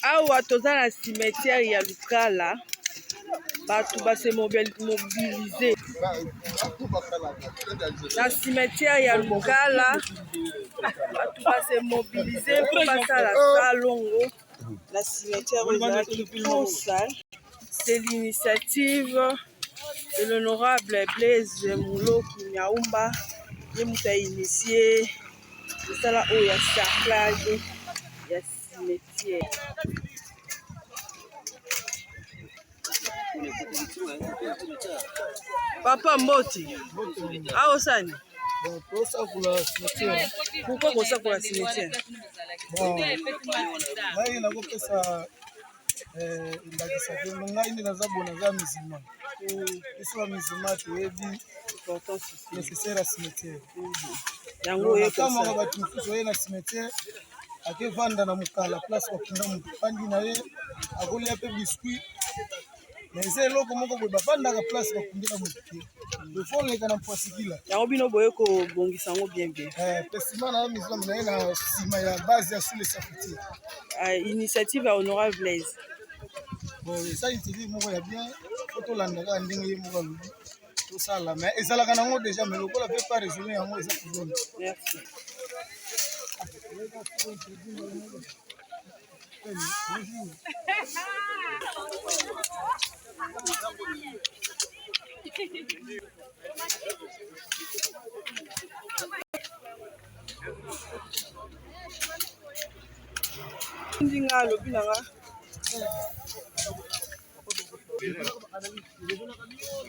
Awa toza na cimetière ya Lukala, bato ba se mobiliser na cimetière ya Lukala, bato ba se mobiliser mpo basala salongo na cimetière oyo ezalaki trop sale. C'est l'initiative de l'honorable Blaise Muloku Nyaumba, ye moto a initie mosala oyo ya sarclage ya cimetière. Papa mbote, awa osani? Bon, tosakola cimetière. Pourquoi kosakola cimetière? Bon, ngai nakopesa eh, ndakisa te ngai nde naza boye naza musulman biso ba musulman toyebi nécessaire ya cimetière yango oye nakamwaka bato mosusu oye na cimetière akevanda na mokala place bakunda moto fandi na ye akolia mpe biscuit mais eza eloko moko boye bafandaka place bakundela moto te il faut oleka na mpwasikila yango bino boye kobongisa yango bien bien mpe nsima na ye musulman na ye na nsima ya base ya sous le safoutier initiative ya honorable Blaise bon eza initiative moko ya bien po tolanda kaka ndenge ye moko alobi tosala mais ezalaka nango déjà mais lokola mpe pas raisonne yango eza problème. Merci. Ndinga alobi na nga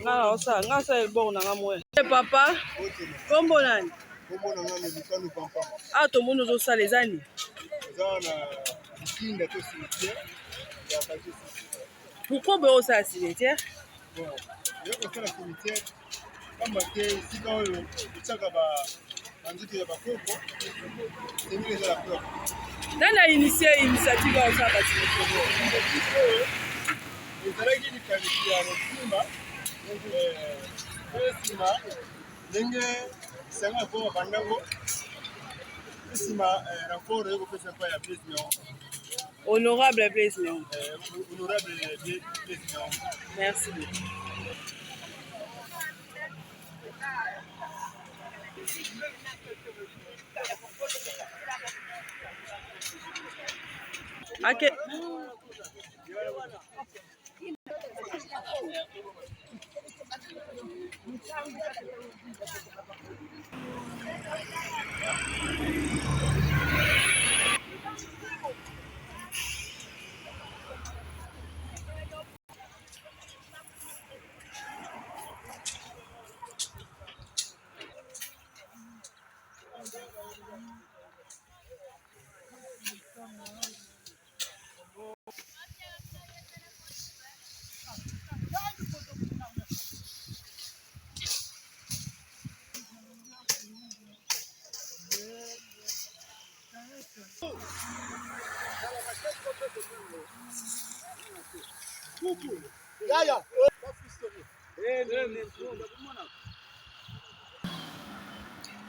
nga naosala nga asala elbor na nga mwe papa kombo nani? Awa tomoni ozosala eza nini? Pourquoi boye osala cimetière? Kosala cimetière pamba te esika oyo otiaka banzoto ya bakoko esengeli ezala propre. Nani a initie initiative ya kosala ba cimetière? Oyo ezalaki likanisi ya Nsimba mpe nsima ndenge lisanga ya koma bandango mpe nsima renfort oyo kopesa epai ya Blaise Meon. Honorable Blaise Meon. Honorable Blaise Meon. Merci beaucoup. Ake.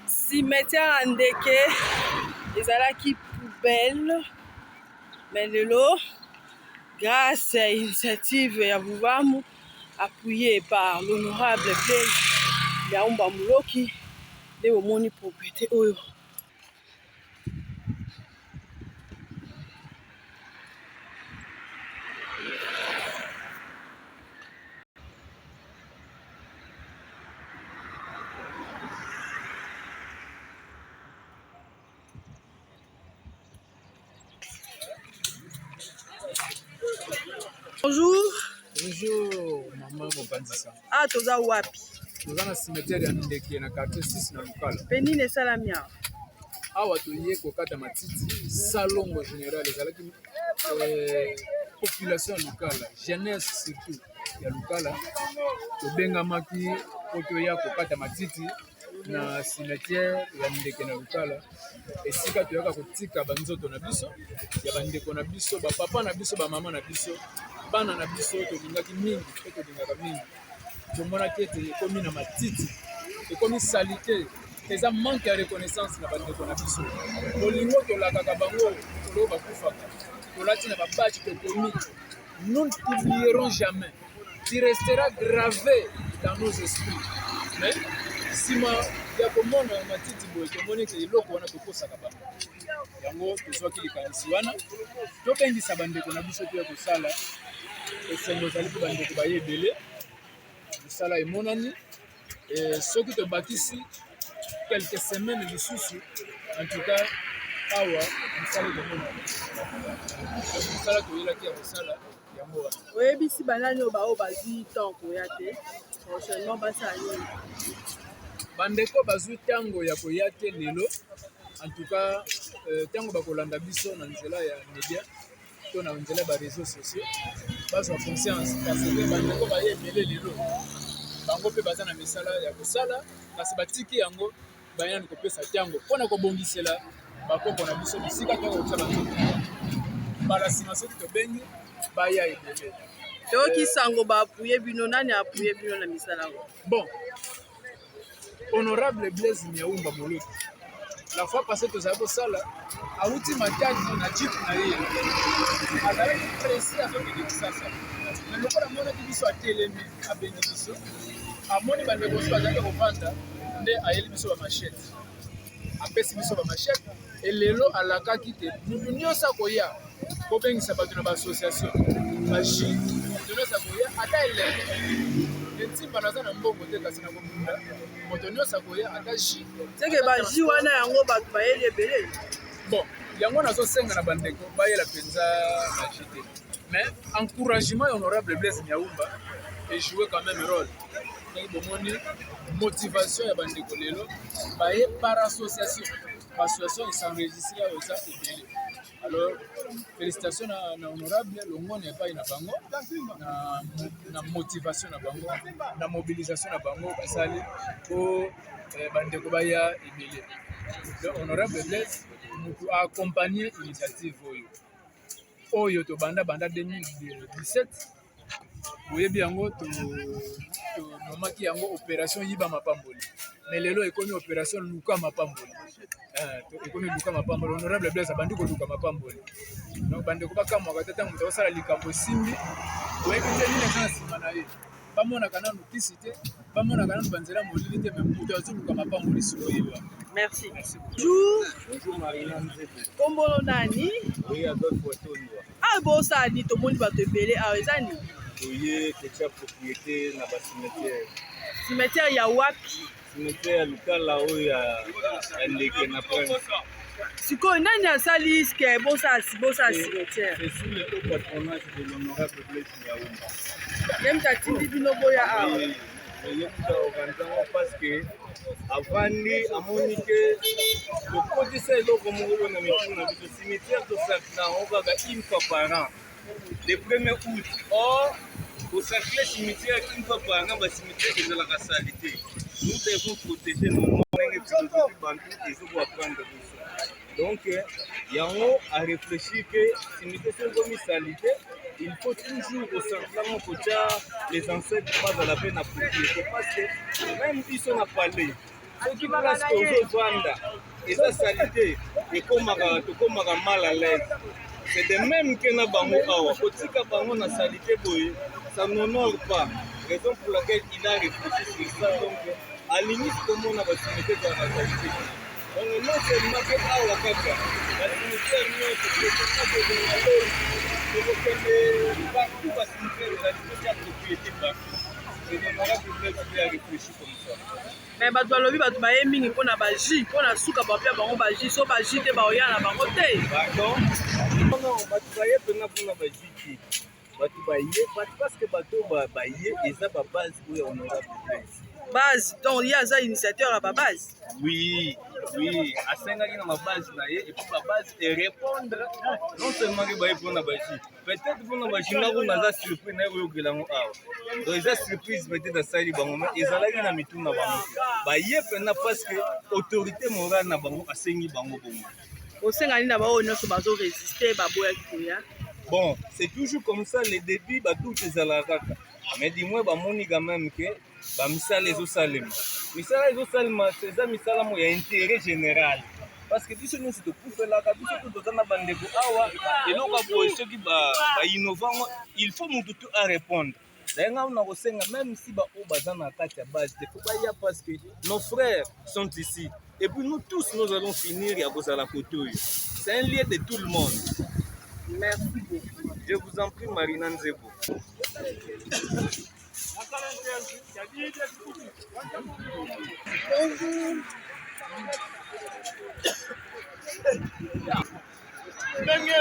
Cimetière ya ndeke ezalaki poubelle mais lelo grâce ya initiative ya Vuvamu appuyé par l'honorable Blaise Yaumba Muloki nde bomoni propriété oyo. Bonjour. Bonjour maman mopanzisa. Ah toza wapi? Toza na cimetière ya Ndeke na quartier 6 na Lukala. Pe nini esalami awa? Awa toye kokata matiti salongo général ezalaki population ya Lukala, jeunesse surtout ya Lukala tobengamaki po toya kokata matiti. Na cimetière ya Ndeke na Lukala, esika toyaka kotika banzoto na biso ya bandeko na biso, bapapa na biso, bamama na biso, bana na biso tolingaki mingi mpe tolingaka mingi. Tomonaki ete ekomi na matiti, ekomi salite, eza manque ya reconnaissance na bandeko na biso. Bolingo tolakaka bango mokolo bakufaka, tolati na babache, tokomi "Nous ne t'oublierons jamais, tu resteras gravé dans nos esprits." Mais nsima ya komona matiti boye, tomoni ete eloko wana tokosaka bango. Yango tozwaki likanisi wana, tobengisa bandeko na biso toya kosala. Esengo ezali mpo bandeko baye ebele, mosala emonani. Soki tobakisi quelques semaines lisusu, en tout cas awa mosala ekomonana. Mosala toyelaki ya kosala yango wana. Oyebisi banani oyo baoyo bazwi temps koya te, prochainement basala nini? Bandeko bazwi ntango ya koya te lelo, en tout cas ntango bakolanda biso na nzela ya média to na nzela ya baréseaux sociaux, bazwa conscience, parce que bandeko baye ebele lelo, bango mpe baza na misala ya kosala, kasi batiki yango, bayani kopesa ntango mpona kobongisela bakoko na biso bisika to kotia banzoto. Mbala nsima soki tobengi, baya ebele. Toyoki sango baappuyer bino. Nani appuyer bino na misala yango? Bon, honorable Blaise Miaumba Moloki, la fois passée tozali kosala, awuti Matadi na jeep na ye, azalaki pressé, azokende Kisasa, mais lokola amonaki biso atelemi, abengi biso, amoni bandeko mosusu bazalaki kovanda, nde ayeli biso bamachette, apesi biso bamachette. Elelo alakaki te mutu nyonso akoya kobengisa bato na baassociation baji, moto nyonso akoya, ata elenge entimba, naza na mbongo te, kasi na kobunda, moto nyonso akoya, ata ji. Seke baji wana yango bato bayeli ebele. Bon, yango nazosenga na bandeko bayela mpenza baji te, mais encouragement ya honorable Blaise Miaumba ejoue quand même rôle. Ndenge bomoni motivation ya bandeko lelo, baye par association, association es'enregistre oyo eza ebele. Alors félicitation na honorable Longoni epai na bango na motivation na bango, na mobilisation na bango basali po bandeko baya ebele. Donc honorable Blaise mutu aaccompagne initiative oyo tobanda banda 2017. Boyebi yango, tonomaki yango opération Yiba Mapamboli, mais lelo ekomi opération Luka Mapamboli. Ekomi Luka Mapamboli. Honorable Blaise abandi koluka mapamboli. Donc bandeko bakamwaka te ntango moto akosala likambo esimbi, oyebi te nini eza na nsima na ye. Bamonaka nanu kisi te, bamonaka nanu banzela molili te, mais moto azoluka mapamboli sikoyo wana. Merci. Merci. Bonjour. Bonjour, Marina Nzeto. Kombo nani? Oui, Adolphe Watondwa. Awa bosala nini? Tomoni bato ebele awa, eza nini? Toye kotia propriété na bacimetière. Cimetière ya wapi? Cimetière ya Lukala oyo ya Ndeke na Prince. Sikoyo nani asali ske bosala cimetière? C'est sous le haut patronage de l'honorable Blaise Niaoumba. Ye moto atindi bino boya awa? Oui, ye moto aorganize yango, parce que avandi, amoni ke tokotisa eloko moko oyo na mitu na biso: cimetière tosakina yango kaka une fois par an, le 1er août. Or kosacrer cimetière une fois par an, bacimetière ezalaka sali te. Nous devons protéger nos morts, ndenge philosophie bantu ezokoapprendre biso. Donc yango aréfléchir ke cimetière soki ekomi sali te, il faut toujours kosacrer, kotia les ancêtres bazala mpe na propriété, parce que même biso na palais, soki place tozovanda eza sali te, ekomaka, tokomaka mal à l'aise. C'est de même ke na bango awa, kotika bango na salité boye, ça n'honore pas. Raison pour laquelle il a réfléchi sur ça. Donc alingi komona bacimetière ezala na salité. Donc non seulement ke awa kaka, bacimetière nyonso tokozonga loi, tokokende partout bacimetière ezali, totia propriété partout. C'est l'honorable Blaise qui a réfléchi comme ça. Mais bato balobi bato baye mingi mpona bajus, mpona suka bapia bango bajus. So bajus te, baoya na bango te. Pardon, non, bato baye mpenza mpona bajus te. Bato baye parce que bato baye eza babase oyo ya honorable Blaise. Base, donc ye aza initiateur ya babase. Oui, oui, asengaki na babase na ye et puis babase erépondre non seulement ke baye mpona baji, peut-être mpona baji nga kuna naza surpris naye koyokela yango awa. Donc eza surprise peut-être asali bango, mais ezalaki na mitu na bango te. Baye mpena parce que autorité morale na bango asengi bango bongo. Osenga nini na baoyo nyonso bazo résister, baboyaki koya? Bon, c'est toujours comme ça, le début badoute ezalaka kaka, mais du moins bamoni quand même ke bamisala ezosalema, misala ezosalema, eza misala mo ya intérêt général, parce que biso nyonso tokufelaka, biso to toza na bandeko awa. Eloko ya boye, soki bainnova yango, il faut motu to arépondre. Daye nga na kosenga, même si baoyo baza na kati ya base te, faut baya, parce que nos frères sont ici et puis nous tous, nous allons finir ya kozala kote oyo. C'est un lieu de tout le monde. Merci beaucoup. Je vous en prie, Marina Nzebo. Bonjour. Ndenge.